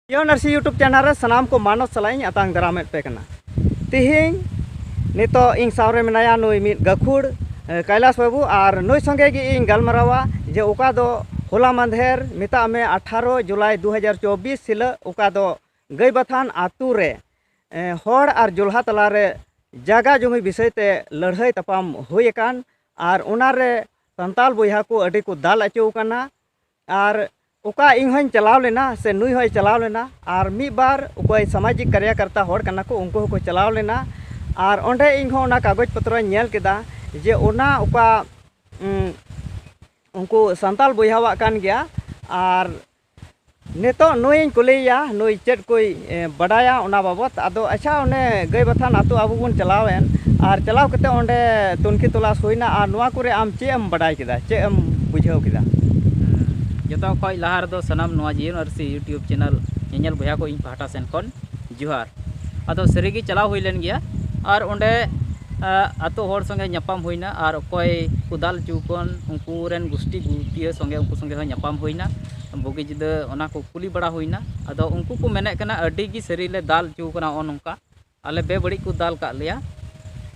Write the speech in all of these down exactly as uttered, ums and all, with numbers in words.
ᱡᱤᱭᱚᱱ ᱟᱹᱨᱥᱤ YouTube channel ᱨᱮ ᱥᱟᱱᱟᱢ ᱠᱚ ᱢᱟᱱᱚᱛ ᱥᱟᱞᱟᱜ ᱤᱧ ᱟᱛᱟᱝ ᱫᱟᱨᱟᱢᱮᱫ ᱯᱮ ᱠᱟᱱᱟ᱾ ᱛᱤᱦᱤᱧ ᱱᱤᱛᱚᱜ ᱤᱧ ᱥᱟᱶ ᱨᱮ ᱢᱮᱱᱟᱭᱟ ᱱᱩᱭ ᱢᱤᱫ ᱜᱟᱹᱠᱷᱩᱲ, ᱮ, ᱠᱟᱭᱞᱟᱥ ᱵᱟᱹᱵᱩ, ᱟᱨ ᱱᱩᱭ ᱥᱚᱸᱜᱮ ᱜᱮ ᱤᱧ ᱜᱟᱞᱢᱟᱨᱟᱣᱟ ᱡᱮ ᱚᱠᱟ ᱫᱚ ᱦᱚᱞᱟ ᱢᱟᱫᱷᱮᱨ, ᱢᱮᱛᱟᱜ ᱢᱮ ᱟᱴᱷᱟᱨᱚ ᱡᱩᱞᱟᱭ ᱫᱩ ᱦᱟᱡᱟᱨ ᱪᱚᱵᱵᱤᱥ ᱦᱤᱞᱳᱜ, ᱚᱠᱟ ᱫᱚ ᱜᱟᱹᱭᱵᱟᱛᱷᱟᱱ ᱟᱛᱳ ᱨᱮ, ᱮ, ᱦᱚᱲ ᱟᱨ ᱡᱚᱞᱦᱟ ᱛᱟᱞᱟᱨᱮ ᱡᱟᱜᱟ ᱡᱚᱢᱤ ᱵᱤᱥᱚᱭ ᱛᱮ ᱞᱟᱹᱲᱦᱟᱹᱭ ᱛᱟᱯᱟᱢ ᱦᱩᱭ ᱟᱠᱟᱱ, ᱟᱨ ᱚᱱᱟᱨᱮ ᱥᱟᱱᱛᱟᱞ ᱵᱚᱭᱦᱟ ᱠᱚ ᱟᱹᱰᱤ ᱠᱚ ᱫᱟᱞ ᱦᱚᱪᱚ ᱟᱠᱟᱱᱟ᱾ ᱟᱨ ᱚᱠᱟ ᱤᱧ ᱦᱚᱧ ᱪᱟᱞᱟᱣ ᱞᱮᱱᱟ ᱥᱮ ᱱᱩᱭ ᱦᱚᱸᱭ ᱪᱟᱞᱟᱣ ᱞᱮᱱᱟ, ᱟᱨ ᱢᱤᱫ ᱵᱟᱨ ᱚᱠᱚᱭ ᱥᱟᱢᱟᱡᱤᱠ ᱠᱟᱨᱭᱟᱠᱚᱨᱛᱟ ᱦᱚᱲ ᱠᱟᱱᱟ ᱠᱚ, ᱩᱱᱠᱩ ᱦᱚᱸᱠᱚ ᱪᱟᱞᱟᱣ ᱞᱮᱱᱟ᱾ ᱟᱨ ᱚᱸᱰᱮ ᱤᱧ ᱦᱚᱸ ᱚᱱᱟ ᱠᱟᱜᱚᱡᱽ ᱯᱚᱛᱨᱚᱧ ᱧᱮᱞ ᱠᱮᱫᱟ ᱡᱮ ᱚᱱᱟ ᱚᱠᱟ, ᱩᱸ, ᱩᱱᱠᱩ ᱥᱟᱱᱛᱟᱞ ᱵᱚᱭᱦᱟᱣᱟᱜ ᱠᱟᱱ ᱜᱮᱭᱟ᱾ ᱟᱨ ᱱᱤᱛᱚᱜ ᱱᱩᱭᱤᱧ ᱠᱩᱞᱤᱭᱮᱭᱟ, ᱱᱩᱭ ᱪᱮᱫ ᱠᱚᱭ, ᱮ, ᱵᱟᱰᱟᱭᱟ ᱚᱱᱟ ᱵᱟᱵᱚᱛ᱾ ᱟᱫᱚ ᱟᱪᱪᱷᱟ, ᱚᱱᱮ ᱜᱟᱹᱭ ᱵᱟᱛᱷᱟᱱ ᱟᱹᱛᱩ ᱟᱵᱚ ᱵᱚᱱ ᱪᱟᱞᱟᱣᱮᱱ, ᱟᱨ ᱪᱟᱞᱟᱣ ᱠᱟᱛᱮ ᱚᱸᱰᱮ ᱛᱩᱱᱠᱷᱤ ᱛᱚᱞᱟᱥ ᱦᱩᱭᱱᱟ, ᱟᱨ ᱱᱚᱣᱟ ᱠᱚᱨᱮ ᱟᱢ ᱪᱮᱫ ᱮᱢ ᱵᱟᱰᱟᱭ ᱠᱮᱫᱟ, ᱪᱮᱫ ᱮᱢ ᱵᱩᱡᱷᱟᱹᱣ ᱠᱮᱫᱟ? ᱦᱩᱸ, ᱡᱚᱛᱚ ᱠᱷᱚᱡ ᱞᱟᱦᱟ ᱨᱮᱫᱚ ᱥᱟᱱᱟᱢ ᱱᱚᱣᱟ ᱡᱤᱭᱚᱱ ᱟᱹᱨᱥᱤ YouTube channel ᱧᱮᱧᱮᱞ ᱵᱚᱭᱦᱟ ᱠᱚ ᱤᱧ ᱯᱟᱦᱴᱟ ᱥᱮᱱ ᱠᱷᱚᱱ ᱡᱚᱦᱟᱨ᱾ ᱟᱫᱚ ᱥᱟᱹᱨᱤᱜᱮ ᱪᱟᱞᱟᱣ ᱦᱩᱭ ᱞᱮᱱ ᱜᱮᱭᱟ, ᱟᱨ ᱚᱸᱰᱮ, ᱟ, ᱟᱛᱳ ᱦᱚᱲ ᱥᱚᱸᱜᱮ ᱧᱟᱯᱟᱢ ᱦᱩᱭᱱᱟ, ᱟᱨ ᱚᱠᱚᱭ ᱠᱚ ᱫᱟᱞ ᱦᱚᱪᱚ ᱠᱚᱣᱟ ᱩᱱᱠᱩ ᱨᱮᱱ ᱜᱩᱥᱴᱤ ᱜᱩᱛᱤᱭᱟᱹ ᱥᱚᱸᱜᱮ, ᱩᱱᱠᱩ ᱥᱚᱸᱜᱮ ᱦᱚᱸ ᱧᱟᱯᱟᱢ ᱦᱩᱭᱱᱟ, ᱵᱩᱜᱤ ᱡᱩᱫᱟᱹ ᱚᱱᱟ ᱠᱚ ᱠᱩᱞᱤ ᱵᱟᱲᱟ ᱦᱩᱭᱱᱟ᱾ ᱟᱫᱚ ᱩᱱᱠᱩ ᱠᱚ ᱢᱮᱱᱮᱫ ᱠᱟᱱᱟ ᱟᱹᱰᱤ ᱜᱮ ᱥᱟᱹᱨᱤ ᱞᱮ ᱫᱟᱞ ᱦᱚᱪᱚ ᱠᱟᱱᱟ, ᱱᱚᱜᱼᱚ ᱱᱚᱝᱠᱟ ᱟᱞᱮ ᱵᱮᱵᱟᱹᱲᱤᱡ ᱠᱚ ᱫᱟᱞ ᱠᱟᱜ ᱞᱮᱭᱟ,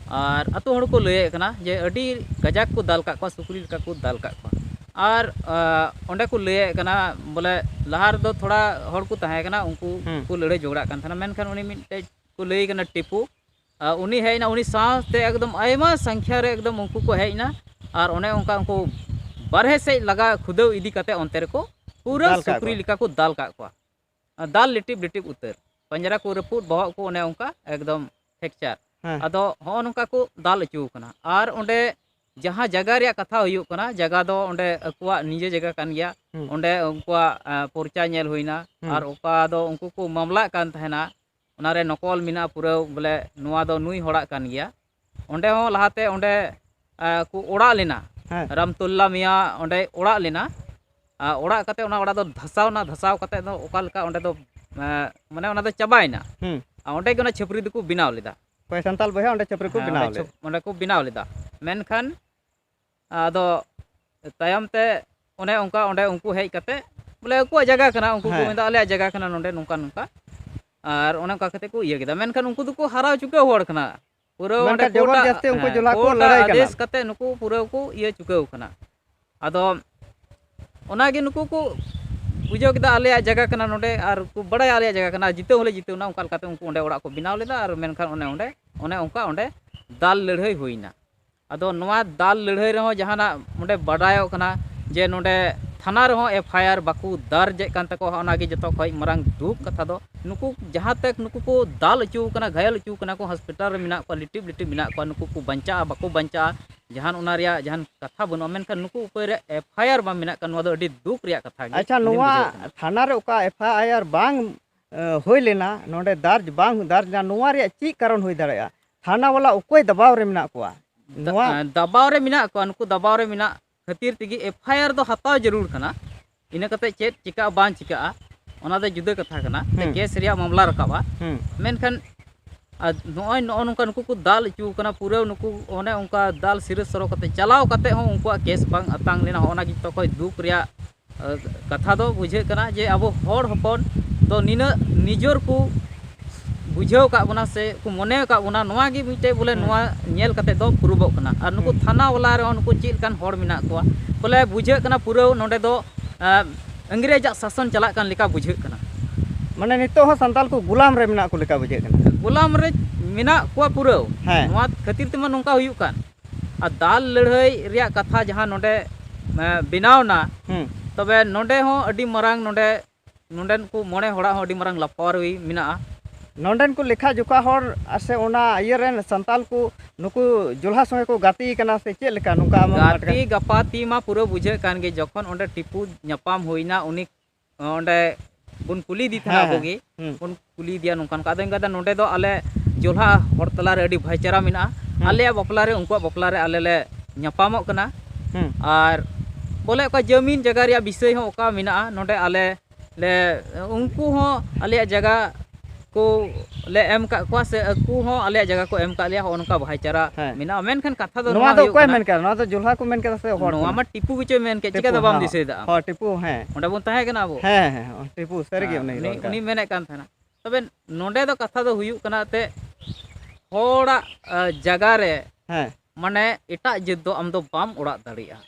ᱟᱨ ᱟᱛᱳ ᱦᱚᱲ ᱠᱚ ᱞᱟᱹᱭᱮᱫ ᱠᱟᱱᱟ ᱡᱮ ᱟᱹᱰᱤ ᱠᱟᱡᱟᱠ ᱠᱚ ᱫᱟᱞ ᱠᱟᱜ ᱠᱚᱣᱟ, ᱥᱩᱠᱨᱤ ᱞᱮᱠᱟ ᱠᱚ ᱫᱟᱞ ᱠᱟᱜ ᱠᱚᱣᱟ᱾ ᱟᱨ, ᱟ, ᱚᱸᱰᱮ ᱠᱚ ᱞᱟᱹᱭᱮᱫ ᱠᱟᱱᱟ ᱵᱚᱞᱮ ᱞᱟᱦᱟ ᱨᱮᱫᱚ ᱛᱷᱚᱲᱟ ᱦᱚᱲ ᱠᱚ ᱛᱟᱦᱮᱸ ᱠᱟᱱᱟ, ᱩᱱᱠᱩ ᱦᱩᱸ᱾ ᱠᱚ ᱞᱟᱹᱲᱦᱟᱹᱭ ᱡᱷᱚᱜᱽᱲᱟᱜ ᱠᱟᱱ ᱛᱟᱦᱮᱱᱟ, ᱢᱮᱱᱠᱷᱟᱱ ᱩᱱᱤ ᱢᱤᱫᱴᱮᱡ ᱠᱚ ᱞᱟᱹᱭ ᱠᱟᱱᱟ ᱴᱤᱯᱩ, ᱟ, ᱩᱱᱤ ᱦᱮᱡ ᱮᱱᱟ, ᱩᱱᱤ ᱥᱟᱶᱛᱮ ᱮᱠᱫᱚᱢ ᱟᱭᱢᱟ ᱥᱚᱝᱠᱷᱭᱟ ᱨᱮ ᱮᱠᱫᱚᱢ ᱩᱱᱠᱩ ᱠᱚ ᱦᱮᱡ ᱮᱱᱟ, ᱟᱨ ᱚᱱᱮ ᱚᱱᱠᱟ ᱩᱱᱠᱩ ᱵᱟᱨᱦᱮ ᱥᱮᱫ ᱞᱟᱜᱟ ᱠᱷᱩᱫᱟᱹᱣ ᱤᱫᱤ ᱠᱟᱛᱮ ᱚᱱᱛᱮ ᱨᱮᱠᱚ ᱯᱩᱨᱟᱹ ᱫᱟᱞ ᱠᱟᱜ ᱥᱩᱠᱨᱤ ᱠᱚᱣᱟ᱾ ᱞᱮᱠᱟ ᱠᱚ ᱫᱟᱞ ᱠᱟᱜ ᱠᱚᱣᱟ᱾ ᱫᱟᱞ ᱞᱤᱴᱤᱯ ᱞᱤᱴᱤᱯ ᱩᱛᱟᱹᱨ, ᱯᱟᱸᱡᱽᱨᱟ ᱠᱚ ᱨᱟᱹᱯᱩᱫ, ᱵᱚᱦᱚᱜ ᱠᱚ ᱚᱱᱮ ᱚᱱᱠᱟ ᱮᱠᱫᱚᱢ ᱯᱷᱨᱮᱠᱪᱟᱨ᱾ ᱦᱮᱸ᱾ ᱟᱫᱚ ᱦᱚᱸᱜᱼᱚ ᱱᱚᱝᱠᱟ ᱠᱚ ᱫᱟᱞ ᱦᱚᱪᱚ ᱠᱟᱱᱟ᱾ ᱟᱨ ᱚᱸᱰᱮ ᱡᱟᱦᱟᱸ ᱡᱟᱭᱜᱟ ᱨᱮᱭᱟᱜ ᱠᱟᱛᱷᱟ ᱦᱩᱭᱩᱜ ᱠᱟᱱᱟ, ᱡᱟᱭᱜᱟ ᱫᱚ ᱚᱸᱰᱮ ᱟᱠᱚᱣᱟᱜ ᱱᱤᱡᱮ ᱡᱟᱭᱜᱟ ᱠᱟᱱ ᱜᱮᱭᱟ᱾ ᱦᱩᱸ᱾ ᱚᱸᱰᱮ ᱩᱱᱠᱩᱣᱟᱜ, ᱮᱸ, ᱯᱚᱨᱪᱟ ᱧᱮᱞ ᱦᱩᱭᱱᱟ᱾ ᱦᱩᱸ᱾ ᱟᱨ ᱚᱠᱟ ᱫᱚ ᱩᱱᱠᱩ ᱠᱚ ᱢᱟᱢᱞᱟᱜ ᱠᱟᱱ ᱛᱟᱦᱮᱱᱟ, ᱚᱱᱟᱨᱮ ᱱᱚᱠᱚᱞ ᱢᱮᱱᱟᱜᱼᱟ ᱯᱩᱨᱟᱹ, ᱵᱚᱞᱮ ᱱᱚᱣᱟ ᱫᱚ ᱱᱩᱭ ᱦᱚᱲᱟᱜ ᱠᱟᱱ ᱜᱮᱭᱟ᱾ ᱚᱸᱰᱮ ᱦᱚᱸ ᱞᱟᱦᱟᱛᱮ ᱚᱸᱰᱮ, ᱮᱸ, ᱠᱚ ᱚᱲᱟᱜ ᱞᱮᱱᱟ᱾ ᱦᱮᱸ᱾ ᱨᱟᱢᱛᱩᱞᱞᱟ ᱢᱤᱭᱟ ᱚᱸᱰᱮ ᱚᱲᱟᱜ ᱞᱮᱱᱟ᱾ ᱟᱨ ᱚᱲᱟᱜ ᱠᱟᱛᱮ ᱚᱱᱟ ᱚᱲᱟᱜ ᱫᱚ ᱫᱷᱟᱥᱟᱣ ᱮᱱᱟ, ᱫᱷᱟᱥᱟᱣ ᱠᱟᱛᱮ ᱫᱚ ᱚᱠᱟ ᱞᱮᱠᱟ ᱚᱸᱰᱮ ᱫᱚ, ᱮᱸ, ᱢᱟᱱᱮ ᱚᱱᱟ ᱫᱚ ᱪᱟᱵᱟᱭᱮᱱᱟ᱾ ᱦᱩᱸ᱾ ᱟᱨ ᱚᱸᱰᱮ ᱜᱮ ᱚᱱᱟ ᱪᱷᱟᱹᱯᱨᱤ ᱫᱚᱠᱚ ᱵᱮᱱᱟᱣ ᱞᱮᱫᱟ᱾ ᱚᱠᱚᱭ ᱥᱟᱱᱛᱟᱞ ᱵᱚᱭᱦᱟ ᱚᱸᱰᱮ ᱪᱷᱟᱹᱯᱨᱤ ᱠᱚ ᱦᱮᱸ, ᱵᱮᱱᱟᱣ ᱚᱸᱰᱮ ᱞᱮᱫ᱾ ᱪᱷᱟᱹᱯ-, ᱚᱸᱰᱮ ᱠᱚ ᱵᱮᱱᱟᱣ ᱞᱮᱫᱟ᱾ ᱢᱮᱱᱠᱷᱟᱱ ᱟᱫᱚ ᱛᱟᱭᱚᱢ ᱛᱮ ᱚᱱᱮ ᱚᱱᱠᱟ ᱚᱸᱰᱮ ᱩᱱᱠᱩ ᱦᱮᱡ ᱠᱟᱛᱮ ᱵᱚᱞᱮ ᱟᱠᱚᱣᱟᱜ ᱡᱟᱭᱜᱟ ᱠᱟᱱᱟ, ᱩᱱᱠᱩ ᱠᱚ ᱦᱮᱸ᱾ ᱢᱮᱱᱫᱟ ᱟᱞᱮᱭᱟᱜ ᱡᱟᱭᱜᱟ ᱠᱟᱱᱟ ᱱᱚᱰᱮ, ᱱᱚᱝᱠᱟ ᱱᱚᱝᱠᱟ᱾ ᱟᱨ ᱚᱱᱮ ᱚᱱᱠᱟ ᱠᱟᱛᱮ ᱠᱚ ᱤᱭᱟᱹ ᱠᱮᱫᱟ᱾ ᱢᱮᱱᱠᱷᱟᱱ ᱩᱱᱠᱩ ᱫᱚᱠᱚ ᱦᱟᱨᱟ ᱪᱩᱠᱟᱹᱣ ᱦᱚᱲ ᱠᱟᱱᱟ᱾ ᱯᱩᱨᱟᱹ ᱚᱸᱰᱮ ᱢᱮᱱᱠᱷᱟᱱ ᱡᱚᱵᱚᱨ ᱠᱳᱨᱴᱟᱜ, ᱡᱟᱹᱥᱛᱤ ᱩᱱᱠᱩ ᱦᱮᱸ, ᱡᱚᱞᱦᱟ ᱠᱚ ᱠᱳᱨᱴᱟᱜ ᱞᱟᱹᱲᱦᱟᱹᱭ ᱠᱟᱱᱟ᱾ ᱟᱫᱮᱥ ᱠᱟᱛᱮ ᱱᱩᱠᱩ ᱯᱩᱨᱟᱹ ᱠᱚ ᱤᱭᱟᱹ ᱪᱩᱠᱟᱹᱣ ᱠᱟᱱᱟ᱾ ᱟᱫᱚ ᱚᱱᱟᱜᱮ ᱱᱩᱠᱩ ᱠᱚ ᱵᱩᱡᱷᱟᱹᱣ ᱠᱮᱫᱟ ᱟᱞᱮᱭᱟᱜ ᱡᱟᱭᱜᱟ ᱠᱟᱱᱟ ᱱᱚᱰᱮ, ᱟᱨ ᱠᱚ ᱵᱟᱲᱟᱭᱟ ᱟᱞᱮᱭᱟᱜ ᱡᱟᱭᱜᱟ ᱠᱟᱱᱟ, ᱡᱤᱛᱟᱹᱣ ᱦᱚᱸᱞᱮ ᱡᱤᱛᱟᱹᱣ ᱮᱱᱟ᱾ ᱚᱱᱠᱟ ᱞᱮᱠᱟᱛᱮ ᱩᱱᱠᱩ ᱚᱸᱰᱮ ᱚᱲᱟᱜ ᱠᱚ ᱵᱮᱱᱟᱣ ᱞᱮᱫᱟ, ᱟᱨ ᱢᱮᱱᱠᱷᱟᱱ ᱚᱱᱮ ᱚᱸᱰᱮ, ᱚᱱᱮ ᱚᱱᱠᱟ ᱚᱸᱰᱮ ᱫᱟᱞ ᱞᱟᱹᱲᱦᱟᱹᱭ ᱦᱩᱭᱱᱟ᱾ ᱟᱫᱚ ᱱᱚᱣᱟ ᱫᱟᱞ ᱞᱟᱹᱲᱦᱟᱹᱭ ᱨᱮᱦᱚᱸ ᱡᱟᱦᱟᱱᱟᱜ ᱚᱸᱰᱮ ᱵᱟᱰᱟᱭᱚᱜ ᱠᱟᱱᱟ ᱡᱮ ᱱᱚᱰᱮ ᱛᱷᱟᱱᱟ ᱨᱮᱦᱚᱸ ᱮᱯᱷ ᱟᱭ ᱟᱨ ᱵᱟᱠᱚ ᱫᱟᱨᱡᱮᱫ ᱠᱟᱱ ᱛᱟᱠᱚᱣᱟ᱾ ᱚᱱᱟᱜᱮ ᱡᱚᱛᱚ ᱠᱷᱚᱱ ᱢᱟᱨᱟᱝ ᱫᱩᱠ ᱠᱟᱛᱷᱟ ᱫᱚ᱾ ᱱᱩᱠᱩ ᱡᱟᱦᱟᱸ ᱛᱮᱠ ᱱᱩᱠᱩ ᱠᱚ ᱫᱟᱞ ᱦᱚᱪᱚ ᱠᱟᱱᱟ, ᱜᱷᱟᱭᱮᱞ ᱦᱚᱪᱚ ᱠᱟᱱᱟ ᱠᱚ, ᱦᱚᱥᱯᱤᱴᱟᱞ ᱨᱮ ᱢᱮᱱᱟᱜ ᱠᱚᱣᱟ, ᱞᱤᱴᱤᱵ ᱞᱤᱴᱤᱵ ᱢᱮᱱᱟᱜ ᱠᱚᱣᱟ, ᱱᱩᱠᱩ ᱠᱚ ᱵᱟᱧᱪᱟᱜᱼᱟ ᱵᱟᱠᱚ ᱵᱟᱧᱪᱟᱜᱼᱟ, ᱡᱟᱦᱟᱱ ᱚᱱᱟ ᱨᱮᱭᱟᱜ ᱡᱟᱦᱟᱱ ᱠᱟᱛᱷᱟ ᱵᱟᱹᱱᱩᱜᱼᱟ᱾ ᱢᱮᱱᱠᱷᱟᱱ ᱱᱩᱠᱩ ᱩᱯᱟᱹᱭ ᱨᱮ ᱮᱯᱷ ᱟᱭ ᱟᱨ ᱵᱟᱝ ᱢᱮᱱᱟᱜ ᱠᱟᱱ, ᱱᱚᱣᱟ ᱫᱚ ᱟᱹᱰᱤ ᱫᱩᱠ ᱨᱮᱭᱟᱜ ᱠᱟᱛᱷᱟ ᱜᱮ ᱟᱪᱪᱷᱟ, ᱤᱧ ᱱᱚᱣᱟ ᱵᱩᱡᱷᱟᱹᱣᱮᱫ ᱠᱟᱱᱟ᱾ ᱛᱷᱟᱱᱟ ᱨᱮ ᱚᱠᱟ ᱮᱯᱷ ᱟᱭ ᱟᱨ ᱵᱟᱝ, ᱮ, ᱦᱩᱭ ᱞᱮᱱᱟ, ᱱᱚᱰᱮ ᱫᱟᱨᱡᱽ ᱵᱟᱝ ᱫᱟᱨᱡᱽ ᱞᱮᱱᱟ, ᱱᱚᱣᱟ ᱨᱮᱭᱟᱜ ᱪᱮᱫ ᱠᱟᱨᱚᱱ ᱦᱩᱭ ᱫᱟᱲᱮᱭᱟᱜᱼᱟ? ᱛᱷᱟᱱᱟ ᱵᱟᱞᱟ ᱚᱠᱚᱭ ᱫᱟᱵᱟᱣ ᱨᱮ ᱢᱮᱱᱟᱜ ᱠᱚᱣᱟ? ᱱᱚᱣᱟ ᱫᱟ-, ᱫᱟᱵᱟᱣ ᱨᱮ ᱢᱮᱱᱟᱜ ᱠᱚᱣᱟ, ᱱᱩᱠᱩ ᱫᱟᱵᱟᱣ ᱨᱮ ᱢᱮᱱᱟᱜ ᱠᱷᱟᱹᱛᱤᱨ ᱛᱮᱜᱮ ᱮᱯᱷ ᱟᱭ ᱟᱨ ᱫᱚ ᱦᱟᱛᱟᱣ ᱡᱟᱹᱨᱩᱲ ᱠᱟᱱᱟ᱾ ᱤᱱᱟᱹ ᱠᱟᱛᱮ ᱪᱮᱫ ᱪᱤᱠᱟᱹᱜᱼᱟ ᱵᱟᱝ ᱪᱤᱠᱟᱹᱜᱼᱟ, ᱚᱱᱟ ᱫᱚ ᱡᱩᱫᱟᱹ ᱠᱟᱛᱷᱟ ᱠᱟᱱᱟ, ᱥᱮ ᱦᱩᱸ᱾ ᱠᱮᱥ ᱨᱮᱭᱟᱜ ᱢᱟᱢᱞᱟ ᱨᱟᱠᱟᱵᱼᱟ᱾ ᱦᱩᱸ᱾ ᱢᱮᱱᱠᱷᱟᱱ ᱟᱨ ᱱᱚᱜᱼᱚᱭ ᱱᱚᱜᱼᱚ ᱱᱚᱝᱠᱟ ᱱᱩᱠᱩ ᱠᱚ ᱫᱟᱞ ᱦᱚᱪᱚ ᱠᱟᱱᱟ, ᱯᱩᱨᱟᱹ ᱱᱩᱠᱩ ᱚᱱᱮ ᱚᱱᱠᱟ ᱫᱟᱞ ᱥᱤᱨᱟᱹ ᱥᱚᱨᱚ ᱠᱟᱛᱮ, ᱪᱟᱞᱟᱣ ᱠᱟᱛᱮ ᱦᱚᱸ ᱩᱱᱠᱩᱣᱟᱜ ᱠᱮᱥ ᱵᱟᱝ ᱟᱛᱟᱝ ᱞᱮᱱᱟ᱾ ᱦᱚᱸᱜᱼᱚ ᱱᱟ ᱜᱮ ᱡᱚᱛᱚ ᱠᱷᱚᱱ ᱫᱩᱠ ᱨᱮᱭᱟᱜ, ᱟᱹ, ᱠᱟᱛᱷᱟ ᱫᱚ ᱵᱩᱡᱷᱟᱹᱜ ᱠᱟᱱᱟ ᱡᱮ ᱟᱵᱚ ᱦᱚᱲ ᱦᱚᱯᱚᱱ ᱫᱚ ᱱᱤᱱᱟᱹᱜ ᱱᱤᱡᱚᱨ ᱠᱚ ᱵᱩᱡᱷᱟᱹᱣ ᱟᱠᱟᱫ ᱵᱚᱱᱟ ᱥᱮ ᱠᱚ ᱢᱚᱱᱮ ᱟᱠᱟᱫ ᱵᱚᱱᱟ, ᱱᱚᱣᱟ ᱜᱮ ᱢᱤᱫᱴᱮᱡ ᱵᱚᱞᱮ ᱦᱩᱸ᱾ ᱱᱚᱣᱟ ᱧᱮᱞ ᱠᱟᱛᱮ ᱫᱚ ᱯᱩᱨᱩᱵᱚᱜ ᱠᱟᱱᱟ᱾ ᱟᱨ ᱱᱩᱠᱩ ᱦᱩᱸ᱾ ᱛᱷᱟᱱᱟ ᱵᱟᱞᱟ ᱨᱮᱦᱚᱸ ᱱᱩᱠᱩ ᱪᱮᱫ ᱞᱮᱠᱟᱱ ᱦᱚᱲ ᱢᱮᱱᱟᱜ ᱠᱚᱣᱟ, ᱵᱚᱞᱮ ᱵᱩᱡᱷᱟᱹᱜ ᱠᱟᱱᱟ ᱯᱩᱨᱟᱹ ᱱᱚᱰᱮ ᱫᱚ, ᱟᱸ, ᱤᱝᱨᱮᱡᱟᱜ ᱥᱟᱥᱚᱱ ᱪᱟᱞᱟᱜ ᱠᱟᱱ ᱞᱮᱠᱟ ᱵᱩᱡᱷᱟᱹᱜ ᱠᱟᱱᱟ᱾ ᱢᱟᱱᱮ ᱱᱤᱛᱚᱜ ᱦᱚᱸ ᱥᱟᱱᱛᱟᱞ ᱠᱚ ᱜᱩᱞᱟᱢ ᱨᱮ ᱢᱮᱱᱟᱜ ᱠᱚ ᱞᱮᱠᱟ ᱵᱩᱡᱷᱟᱹᱜ ᱠᱟᱱᱟ᱾ ᱜᱩᱞᱟᱢ ᱨᱮ ᱢᱮᱱᱟᱜ ᱠᱚᱣᱟ ᱯᱩᱨᱟᱹ᱾ ᱦᱮᱸ᱾ ᱱᱚᱣᱟ ᱠᱷᱟᱹᱛᱤᱨ ᱛᱮᱢᱟ ᱱᱚᱝᱠᱟ ᱦᱩᱭᱩᱜ ᱠᱟᱱ᱾ ᱟᱨ ᱫᱟᱞ ᱞᱟᱹᱲᱦᱟᱹᱭ ᱨᱮᱭᱟᱜ ᱠᱟᱛᱷᱟ ᱡᱟᱦᱟᱸ ᱱᱚᱰᱮ, ᱮᱸ, ᱵᱮᱱᱟᱣ ᱮᱱᱟ, ᱦᱩᱸ᱾ ᱛᱚᱵᱮ ᱱᱚᱰᱮ ᱦᱚᱸ ᱟᱹᱰᱤ ᱢᱟᱨᱟᱝ ᱱᱚᱰᱮ, ᱱᱚᱰᱮᱱ ᱠᱚ ᱢᱚᱬᱮ ᱦᱚᱲᱟᱜ ᱦᱚᱸ ᱟᱹᱰᱤ ᱢᱟᱨᱟᱝ ᱞᱟᱯᱟᱣᱟᱨᱤ ᱢᱮᱱᱟᱜᱼᱟ᱾ ᱱᱚᱰᱮᱱ ᱠᱚ ᱞᱮᱠᱷᱟ ᱡᱚᱠᱷᱟ ᱦᱚᱲ ᱥᱮ ᱚᱱᱟ ᱤᱭᱟᱹ ᱨᱮᱱ ᱥᱟᱱᱛᱟᱞ ᱠᱚ ᱱᱩᱠᱩ ᱡᱚᱞᱦᱟ ᱥᱚᱸᱜᱮ ᱠᱚ ᱜᱟᱛᱮ ᱠᱟᱱᱟ ᱥᱮ ᱪᱮᱫ ᱞᱮᱠᱟ? ᱱᱚᱝᱠᱟ ᱟᱢᱟᱜ ᱜᱟᱛᱮ ᱜᱟᱯᱟᱛᱤ ᱢᱟ ᱯᱩᱨᱟᱹ ᱵᱩᱡᱷᱟᱹᱜ ᱠᱟᱱ ᱜᱮ, ᱡᱚᱠᱷᱚᱱ ᱚᱸᱰᱮ ᱴᱤᱯᱩ ᱧᱟᱯᱟᱢ ᱦᱩᱭᱱᱟ, ᱩᱱᱤ ᱚᱸᱰᱮ ᱵᱚᱱ ᱠᱩᱞᱤ ᱤᱫᱤ ᱛᱟᱦᱮᱱᱟ ᱦᱮᱸ, ᱟᱵᱚ ᱦᱮᱸ᱾ ᱜᱮ, ᱦᱩᱸ᱾ ᱵᱚᱱ ᱠᱩᱞᱤ ᱤᱫᱤᱭᱟ ᱱᱚᱝᱠᱟ ᱱᱚᱝᱠᱟ᱾ ᱟᱫᱚ ᱤᱧ ᱚᱱᱠᱟᱭᱫᱟ, ᱱᱚᱰᱮ ᱫᱚ ᱟᱞᱮ ᱡᱚᱞᱦᱟ ᱦᱚᱲ ᱛᱟᱞᱟᱨᱮ ᱟᱹᱰᱤ ᱵᱷᱟᱭᱪᱟᱨᱟ ᱢᱮᱱᱟᱜᱼᱟ᱾ ᱦᱩᱸ᱾ ᱟᱞᱮᱭᱟᱜ ᱵᱟᱯᱞᱟ ᱨᱮ ᱩᱱᱠᱩᱣᱟᱜ ᱵᱟᱯᱞᱟ ᱨᱮ ᱟᱞᱮ ᱞᱮ ᱧᱟᱯᱟᱢᱚᱜ ᱠᱟᱱᱟ᱾ ᱦᱩᱸ᱾ ᱟᱨ ᱵᱚᱞᱮ ᱚᱠᱟ ᱡᱟᱹᱢᱤᱱ ᱡᱟᱭᱜᱟ ᱨᱮᱭᱟᱜ ᱵᱤᱥᱚᱭ ᱦᱚᱸ ᱚᱠᱟ ᱢᱮᱱᱟᱜᱼᱟ, ᱱᱚᱰᱮ ᱟᱞᱮ ᱞᱮ, ᱩᱱᱠᱩ ᱦᱚᱸ ᱟᱞᱮᱭᱟᱜ ᱡᱟᱭᱜᱟ ᱠᱚ ᱞᱮ ᱮᱢ ᱠᱟᱜ ᱠᱚᱣᱟ ᱥᱮ ᱟᱠᱚ ᱦᱚᱸ ᱟᱞᱮᱭᱟᱜ ᱡᱟᱭᱜᱟ ᱠᱚ ᱮᱢ ᱠᱟᱜ ᱞᱮᱭᱟ, ᱦᱚᱸᱜᱼᱚ ᱱᱚᱝᱠᱟ ᱵᱷᱟᱭᱪᱟᱨᱟ ᱦᱮᱸ᱾ ᱢᱮᱱᱟᱜᱼᱟ᱾ ᱢᱮᱱᱠᱷᱟᱱ ᱠᱟᱛᱷᱟ ᱫᱚ ᱱᱚᱣᱟ ᱱᱚᱣᱟ ᱫᱚ ᱦᱩᱭᱩᱜ ᱚᱠᱚᱭ ᱠᱟᱱᱟ, ᱢᱮᱱ ᱠᱮᱫᱟ? ᱱᱚᱣᱟ ᱫᱚ ᱡᱚᱞᱦᱟ ᱠᱚ ᱢᱮᱱ ᱠᱮᱫᱟ ᱥᱮ ᱦᱚᱲ ᱱᱚᱣᱟ ᱠᱚ ᱢᱟ ᱢᱮᱱ ᱴᱤᱯᱩ ᱜᱮᱪᱚᱭ ᱢᱮᱱ ᱠᱮᱫ, ᱪᱤᱠᱟᱹ ᱴᱤᱯᱩ, ᱛᱮ ᱵᱟᱢ ᱦᱮᱸ᱾ ᱫᱤᱥᱟᱹᱭᱮᱫᱟ ᱟᱢ? ᱦᱚᱸ, ᱴᱤᱯᱩ, ᱦᱮᱸ᱾ ᱚᱸᱰᱮ ᱵᱚᱱ ᱛᱟᱦᱮᱸ ᱠᱟᱱᱟ ᱟᱵᱚ᱾ ᱦᱮᱸ, ᱦᱮᱸ, ᱦᱮᱸ, ᱴᱤᱯᱩ, ᱥᱟᱹᱨᱤ ᱜᱮ ᱦᱮᱸ, ᱩᱱᱤ ᱩᱱᱤ, ᱨᱚᱲ ᱠᱟᱱ᱾ ᱩᱱᱤ ᱢᱮᱱᱮᱫ ᱠᱟᱱ ᱛᱟᱦᱮᱱᱟ᱾ ᱛᱚᱵᱮ ᱱᱚᱰᱮ ᱫᱚ ᱠᱟᱛᱷᱟ ᱫᱚ ᱦᱩᱭᱩᱜ ᱠᱟᱱᱟ ᱛᱮ ᱦᱚᱲᱟᱜ, ᱟ, ᱡᱟᱭᱜᱟ ᱨᱮ ᱦᱮᱸ᱾ ᱢᱟᱱᱮ ᱮᱴᱟᱜ ᱡᱟᱹᱛ ᱫᱚ ᱟᱢ ᱫᱚ ᱵᱟᱢ ᱚᱲᱟᱜ ᱫᱟᱲᱮᱭᱟᱜᱼᱟ᱾